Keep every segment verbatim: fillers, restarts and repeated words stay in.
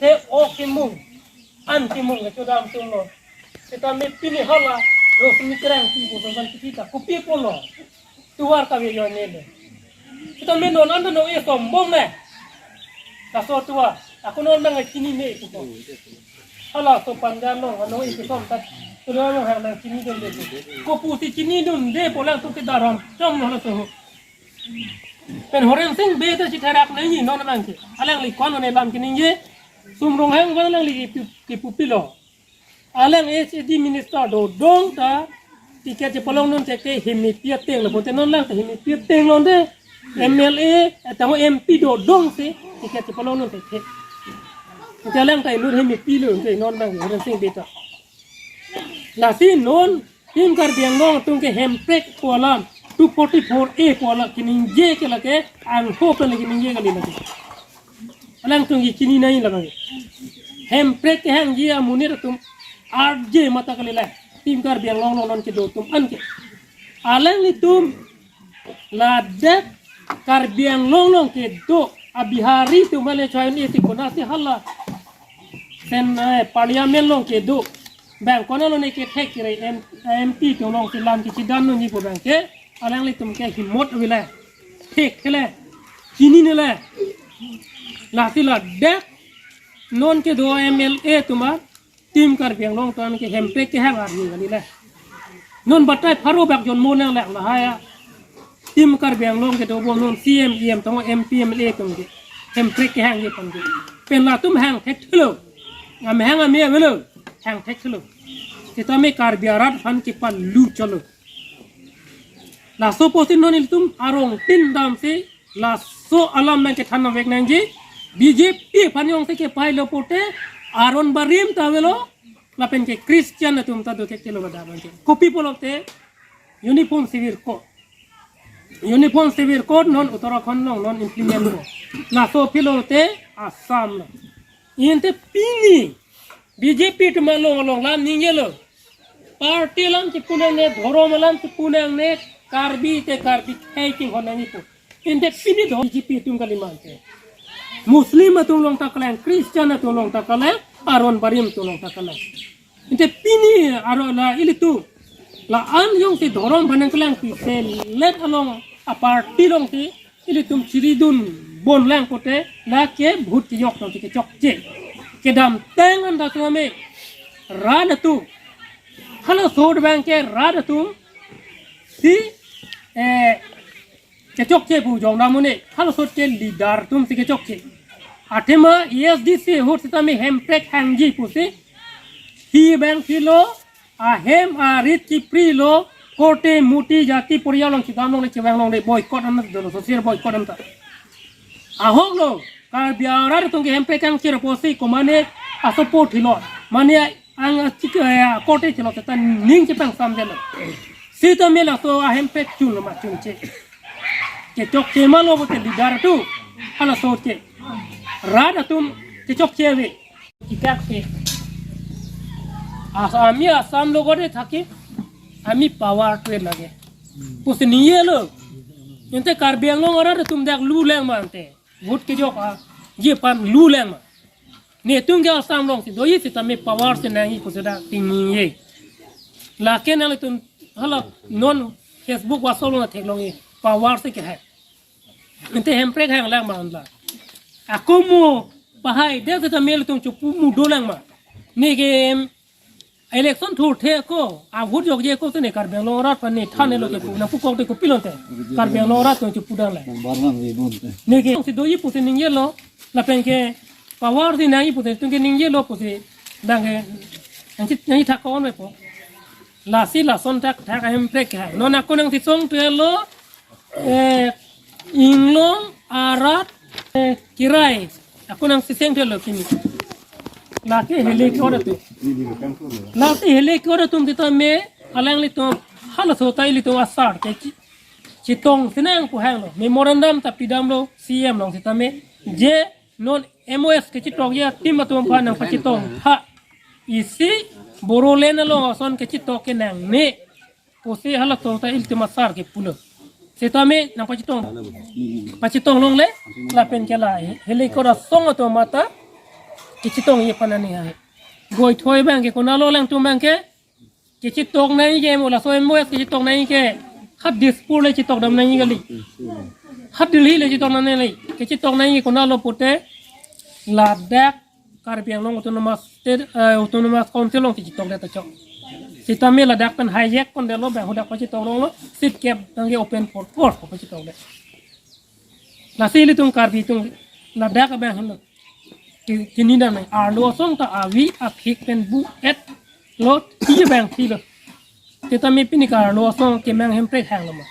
Te o kimung, an kimung kechodam atum lo. Seta me pini hala, Rosmi Terang pi bosan ban kiti ta, kopi apotlo. Tovar kave jo ne le. Seta me non anta non e sombong ne. Kaso tovar, ako non nangchinine pu ko. Hala so panjan lo, ano e kesom ta. Tovar lo hang nangchinidunde. Kopusi chinidunde pu alangtum kedaram, chom lo halaso. Pen Horensing Bey ta chitherak nangji non abang ke. Alangli ko-an ne lam keningje. Sum Ronghang abang alangli kipu-, kipupilo. Alang H A D minister dodong ta ticket chepalongdun thekthe himipi ateng lo, pote non lang ta himipi ateng londe. M L A, eh, tamo M P dodong si ticket chepalongdun thekthe. Te alang ta inut himipi lo, te non abang Horensing Bey ta. Lasi non Team Karbi Anglong atum ke hemprek pu alam, two forty-four A pu alam keningje ke lake angho pen le keningje kali lake. Alangtum ke chini nai lake. Hemprek kehangji amonit atum arje mata kali la. Team Karbi Anglong along non kedo atum an ke. Alanglitum ladak Karbi Anglong along kedo a Bihari atum hale choyon isi konasi hala. Sen, eh, parliament along kedo. Bang konat lo ne kethek kere M-, M P atum alongsi lam kechidamdunji pu abang ke, alanglitum ke himot ave le. Thek le. Chinine le. Lasi ladak non kedo M L A atum a Team Karbi Anglong atum ke hemprek kehang arni kali le. Non batai pharo bak jonmo nang lang lahai a. Team Karbi Anglong kedo bom non C M, E M tong M P, M L A atum ke. Hemprek kehangji aphan ke. Pen latum hang thekthelo. Ngam hang ame avelo. Hang thekthelo. Seta me Karbi arat aphan kepalu cholo. Laso apotsi non ilitum arong tin damsi laso alam nangkethan nangvek nangji. B J P aphan jongsi kepailo pote aron barim ta avelo. Lapen ke Christian atum ta do thekthe lo bada abang ke. Kopi pulote Uniform Civil Code. Uniform Civil Code non Uttarakhand along non implement ko. Laso pulote Assam lo. Ante pini B J P atum along along lam ningjelo. Party alam chipu nangne, dhorom alam chipu nangne, Karbi te Karbi khei chinghon nangji pu. Ante pini do B J P atum kali ma ante. Muslim atum along ta kelang, Christian atum along ta kelang, aron barim atum along ta kelang. Ante pini aro la ilitum. La-an jongsi dhorom aphan nangkelang pi selet along a party alongsi ilitum chiridun bon lang pote lake vote kejok alongsi kechokche. Kedamtang anta tame rat atum. Halaso abang ke rat atum si, eh, kechokche pu jong damune, halaso ke leader atumsi kechokche. Athema A S D C ahut sitame hemprek hangji pusi. Hi abang philo, ahem arit kiprilo, korte muti jati poriyal along chidam longle chevang longle boycott an dolo, social boycott an ta. Ahok lo, Karbi arat atum ke hemprek kangchir apotsi komane a-support thilo. Mane ang chik, eh, korte thilo ta ning chepangsam jalo. Sitame laso ahemprek chun lo ma chunche. Kechokche ma lo pote leader atum. Halaso ke. Rat atum kechokche ave. Kikak se. As-, ami Assam logote thaki, ami power-e lage pusi ningjelo. Ante Karbi Anglong arat atum dak lu lang ma ante. Vote kejok aji aphan lu lang ma. Netum ke Assam alongsi doji sitame power si nangji pusi dak tingningje. Lake nanglitum hala non Facebook, WhatsApp along theklongji power si kehang. Ante hemprek hang lang ma anla. Ako mo pahai de sitame ilitum chepu mudo lang ma. Ne ke, em, election thurthe ko, a vote jokje ko te ne Karbi Anglong arat aphan ne than-elo kepu, nangpu kok te kopilo te. Karbi Anglong arat atum chepu dang le. Ne ke si doji pusi ningjelo, lapen ke power si nangji pusi, tum ke ningjelo pusi, dang ke, nangji, nangji thak ko-an mepo. Lasi lason thakthak ahemprek ha. Non ako nangchesong thelo, eh, inglong arat, eh, kirai. Ako nangseseng thelo kini. Lake hele kore tu. Lasi hele kore atum sitame alanglitum halaso ta ilitum asar ke chi-, chetongsi nangpu hanglo. Memorandum ta pidamlo C M along sitame. Je non M O S kechetokji atum atum aphan nangpachetong tha. Isi Bodoland along ason kechetok ke nangne pusi halaso ta ilitum asar kepulo. Sitame nangpachetong. Pachetong longle, lapen ke la hele kore asong atum mata kechetongji aphan nangning hai. Goithoi abangke konatlo alangtum abangke kechetong nangji ke mo, laso M O S kechetong nangji ke ha Dispur le chetongdam nangji kali. Ha Delhi le chetongdam nangji. Kechetong nangji ke konatlo pute ladak Karbi Anglong Autonomous State, eh, Autonomous Council along kechetongdet ta chok. Sitame ladak pen hijack pondetlo, bang hadak pachetong longlo, seat kep abangke open for force pachetongdet. Lasi ilitum Karbi atum ladak abang henlo. Ki-, kinidam nang arlo asong ta avi aphik pen bu-etlo, ti abang thilo. Sitame pini ke arlo asong kemang hemprek hanglo ma.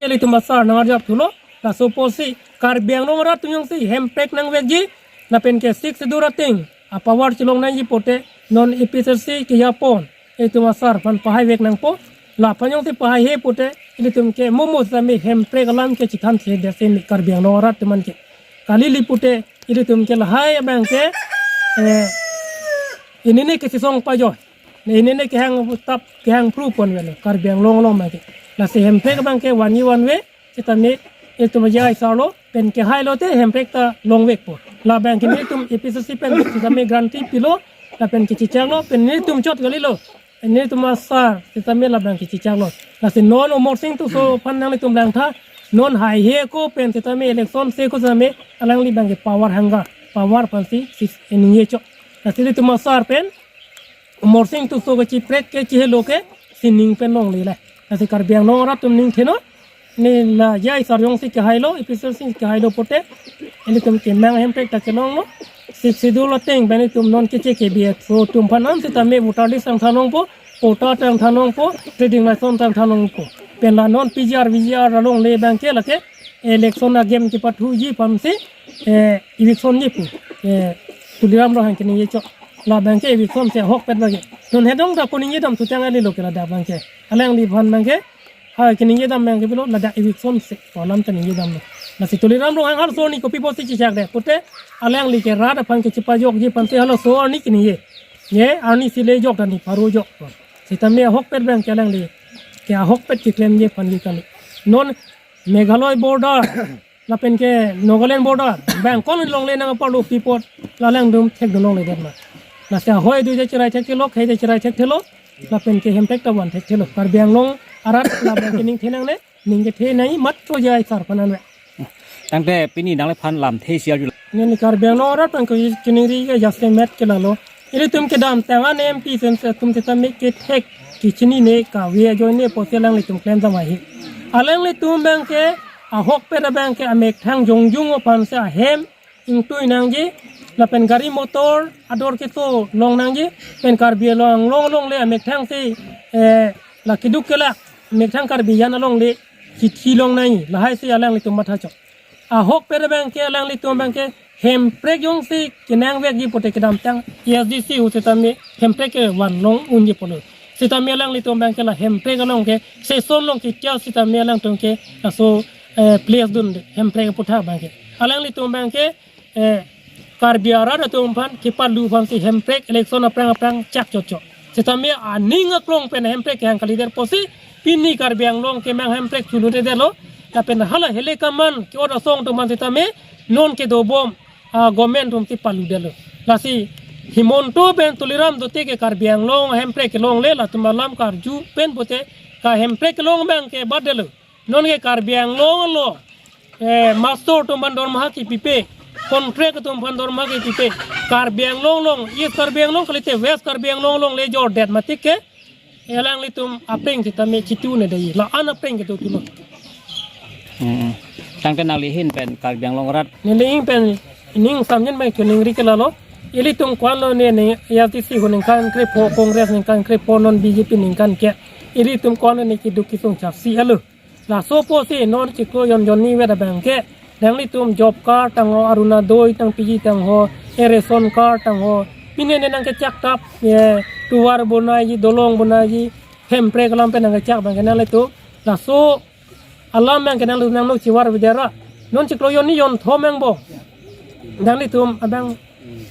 Ilitum asar nangarjap thulo, laso apotsi Karbi Anglong arat atum jongsi hemprek nangvekji, lapen ke Sixth Schedule ateng apower chelong nangji pute non A P H L C kejapon ilitum asar aphan pahaivek nangpo. Laphan jongsi pahaihe pute ilitum ke momo sitame hemprek alam ke chethan thedet si Karbi Anglong arat atum aphan ke. Kali li pute ilitum ke lahai abang ke, eh, inine kechesong pajoi. Inine kehang tap kehang pru pon avelo Karbi Anglong along abang ke. Lasi hemprek abang ke one year one way, sitame ilitum ajai asarlo, pen kehailo te hemprek ta longvekpo. Labang ke nelitum A P H L C pen sitame guarantee pilo, lapen kechechaklo, pen nelitum chot kalilo. Nelitum asar sitame labang kechechaklo. Lasi non Amarsing Tisso aphan nanglitum langtha, non haihe ako pen sitame election se ako sitame alangli abang ke power hunger, power aphansi si ningje chok. Lasi nelitum asar pen Amarsing Tisso kacheprek ke chihelo ke sining pen longle le. Lasi Karbi Anglong arat atum ning theno, ne la ajai asar jongsi kehailo, A P H L C kehailo pute ilitum kemang hemprek ta kelonglo. Sixth Schedule ateng pen ilitum non keche ke B F O atum aphan an sitame voter list tangthan longpo, quota tangthan longpo, trading license tangthan longpo. Pen la non P G R, V G R alongle abang ke lake election agem kepathuji aphansi, eh, eviction ji pu, eh, Tuliram Ronghang keningje chok. Labang ke eviction si ahokpet abang ke. Non hedong ta koningje dam thutang alilo ke ladak abang ke. Alangliphan abang ke ha keningje dam abang ke pilo ladak eviction si alam ta ningje damlo. Lasi Tuliram Ronghang halaso arni kopi apotsi chechakdet pute alangli ke rat aphan kechepajokji aphansi halaso arni keningje. Ye arnisi le jok ta ni pharo jok. Sitame ahokpet abang ke alangli ke ahokpet keklemji aphan ke kali. Non Meghalaya border lapen ke Nagaland border abang ko-an longle nang apar lo pi apot la alangtum thekdun longledet ma. Lasi ahoi do je cherai thekthelo, khei je cherai thekthelo, lapen ke hemprek ta van thekthelo. Karbi Anglong arat labang ke ning the nangne, ning kethe nangji matro ajai asar aphan anve. Tangte pini nangliphan lamthe isi arjulo. Neli Karbi Anglong arat aphan ke chiningri ke jasemet ke lalo. Ilitum kedamtang an M P sen se atum sitame kethek kechinine kave ajoine apotsi alanglitum klem damai he. Alanglitum abang ke ahokpet abang ke amethang jongjung aphansi ahem ingtui nangji, lapen gari motor ador keso long nangji, pen Karbi Anglong alongle amethang si, eh, la keduk kelak methang Karbi an alongle chithi long nangji, lahai si alanglitum matha chok. Ahokpet abang ke alanglitum abang ke hemprek jongsi kenangvekji pute kedamtang A S D C ahut sitame hemprek ke van long unji pulo. Sitame alanglitum abang ke la hemprek along ke session along ketia sitame alangtum ke laso, eh, place dunde hemprek aputhak abang ke. Alanglitum abang ke, eh, Karbi arat atum aphan kepalu aphansi hemprek election aphrang aphrang chak chot chot. Sitame aning aklong pen hemprek kehang kalidet apotsi pini Karbi Anglong kemang hemprek chuludetlo. Lapen hala hele kaman ke-ot asong atum aphan sitame non kedobom, ah, government atum si paludetlo. Lasi Himanta pen Tuliram dote ke Karbi Anglong hemprek kelongle latum alam karju pen pute ka hemprek kelong abang ke batdetlo. Non ke Karbi Anglong along, eh, master atum aphan dormaha kepipe, contract atum aphan dormaha kepipe. Karbi Anglong along, East Karbi Anglong kalite West Karbi Anglong alongle jordet matik ke, alanglitum aphrang sitame chitu ne dei, la-an aphrang kedo tulo. Hmm. Tangte nangli ahin pen Karbi Anglong arat. Neli ahin pen ning samjin bai chiningri ke lalo. Ilitum ko-anlo ne, ne A R T C ahut ningkan krepho, Congress ningkan krepho, non B J P ningkan ke. Ilitum ko-anlo ne keduk kesung chapsi alo. Laso apotsi non chiklo jon jonni vet abang ke nanglitum job card tangho, Orunodoi tangpiji tangho, e ration card tangho, pine ne nangkechak tap, ye, tovar bonaiji, dolong bonaiji, hemprek alam pen nangkechak abang ke nanglitum laso alam abang ke nanglitum nangno chivar bidera. Non chiklo jonni jonthom angbong nanglitum abang,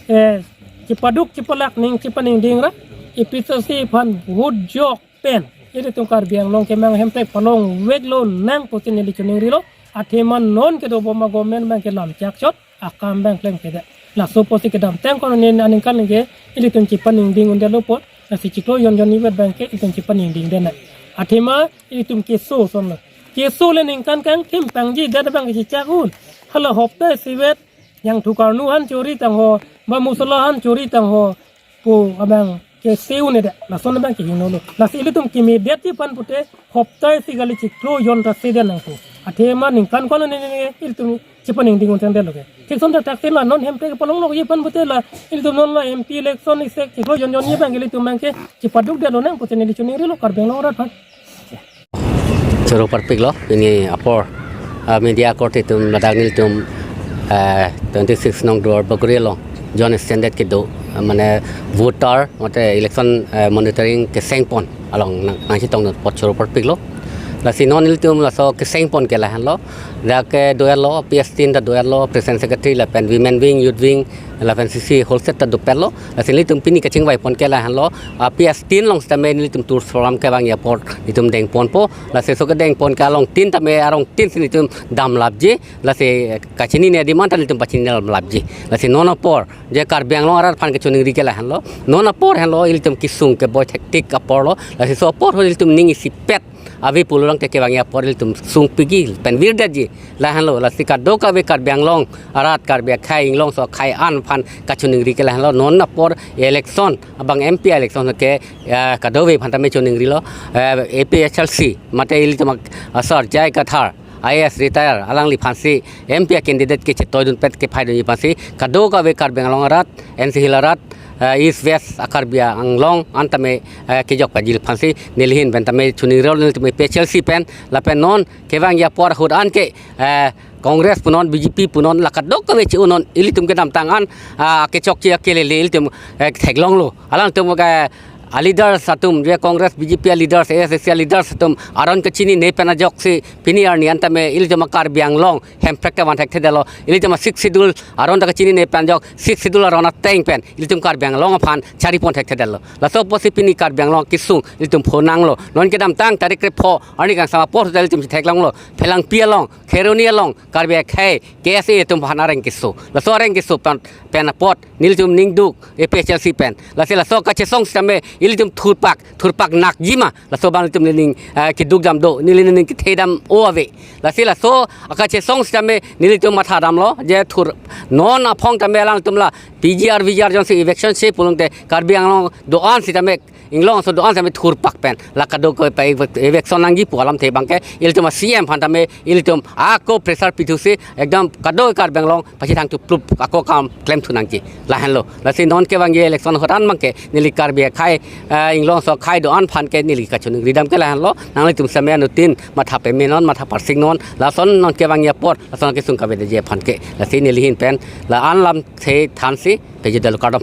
eh, chipaduk chipalak ning chipaningding ra, A P H L C aphan vote jok pen ilitum Karbi Anglong kemang hemprek palongveklo nang pusi neli chiningrilo. Athema non kedobom a-government abang ke lam chak chot, akam abang klem kedet. Laso apotsi kedamtang ko-an aningkan ke ilitum chepaningding un-edetlo apot, lasi chiklo jonjon-ni vet abang ke ilitum chepaningding un-edet nang. Athema ilitum keso ason lo. Keso le ningkan kangthim pangji det abang ke chechak un. Hala hopta isivet, jangthu karnu aphan chori tangho, ba musala aphan chori tangho pu abang ke se un-edet. Lason abang ke hingnolo. Lasi ilitum kemedetji aphan pute hopta isi kali, chiklo jon ta sedet nangpo. Athema ningkan ko-an aningkan ke ilitum chepaningding un-edetlo ke. Thik ason thakthak si la non hemprek palonglokji aphan pute la ilitum non la M P election isi chiklo jonjon-ni abang ke ilitum abang ke chepadukdetlo nang pute neli choningrilo Karbi Anglong arat aphan. Choro parpiklo pini apor, ah, media korte atum ladak nelitum, ah, twenty-six nong Duarbagori along zone standard kedo, ah, mane voter mate election, ah, monitoring kesengpon along nang, nangchetongdun apot choro parpiklo. Lasi non nelitum laso kesengpon ke lahenlo. Dak ke do-etlo, P S tin ta do-etlo, President Secretary lapen Women Wing, Youth Wing, lapen C C whole set ta dopetlo. Lasi nelitum pini kachingvaipon ke lahenlo. Ah, P S tin along sitame nelitum tour program kevangji apor nelitum dengponpo. Lasi laso kedengpon ke along tin tame arong tin si nelitum damlapji. Lasi kachinine adim anta nelitum pachini damlapji. Lasi non apor je Karbi Anglong arat aphan kechoningri ke lahenlo. Non apor henlo ilitum kesung keboi thektik apor lo. Lasi laso apor ho ilitum ning isipet ave pulo tangte kevangji apor ilitum sungpikji pen virdetji. Lahenlo, lasi kadokave Karbi Anglong arat, Karbi akhei, Inglongso akhei an aphan kachoningri ke lahenlo. Non apor election abang M P election ke, eh, kadokave aphan tame choningrilo, eh, A P H L C mate ilitum asar J I Kathar, I A S retire, alangliphansi M P a candidate kechetoidunpet kephaidunji aphansi kadokave Karbi Anglong arat, N C Hills arat, eh, East West a Karbi Anglong an tame, eh, kejok pajil aphansi neli ahin pen tame choningrilo, nelitum A P H L C pen lapen non kevangji apor ahut an ke, eh, Congress punon, B J P punon, la kadokave che-unnon, ilitum kedamtang an, ah, kechokche akelele ilitum, eh, theklonglo. Alangtum ke a leaders atum, je Congress, B J P a leaders, A S D C a leaders atum aron kachinine pen ajoksi pini arni an tame ilitum a Karbi Anglong hemprek kevan thekthedetlo. Ilitum a Sixth Schedule aron ta kachinine pen ajok, Sixth Schedule aron ateng pen ilitum Karbi Anglong aphan charipon thekthedetlo. Laso apotsi pini Karbi Anglong kesung ilitum phonanglo. Non kedamtang tarik krepho arni kangsam apor ta ilitum theklonglo. Phelangpi along, Kheroni along, Karbi akhei, K S A atum aphan areng keso. Laso areng keso pen, pen apot nelitum ningduk A P H L C pen. Lasi laso kachesong sitame ilitum thurpak, thurpak nakji ma. Laso abang ilitum nening, eh, keduk dam do, neli nening kethe dam o ave. Lasi laso kachesong sitame nelitum matha damlo, je thur non aphong tame alangtum la P G R, V G R jongsi eviction si pulote Karbi Anglong do-an sitame, Inglongso do-an sitame thurpak pen la kadokave eviction nangji pu alamthe abang ke ilitum a C M aphan tame ilitum ako pressure pithusi ekdom kadokave Karbi Anglong pachethang thuplup ako kam klemthu nangji, lahenlo. Lasi non kevangji election ahut an abang ke neli Karbi akhei, eh, Inglongso akhei do-an aphan ke neli kachoningri dam ke lahenlo. Nanglitum sitame anuttin matha pemenon, matha parsingnon, lason non kevangji apor lason kesung kavedetji aphan ke. Lasi neli ahin pen la-an lamthe thansi pejudetlo, kardom.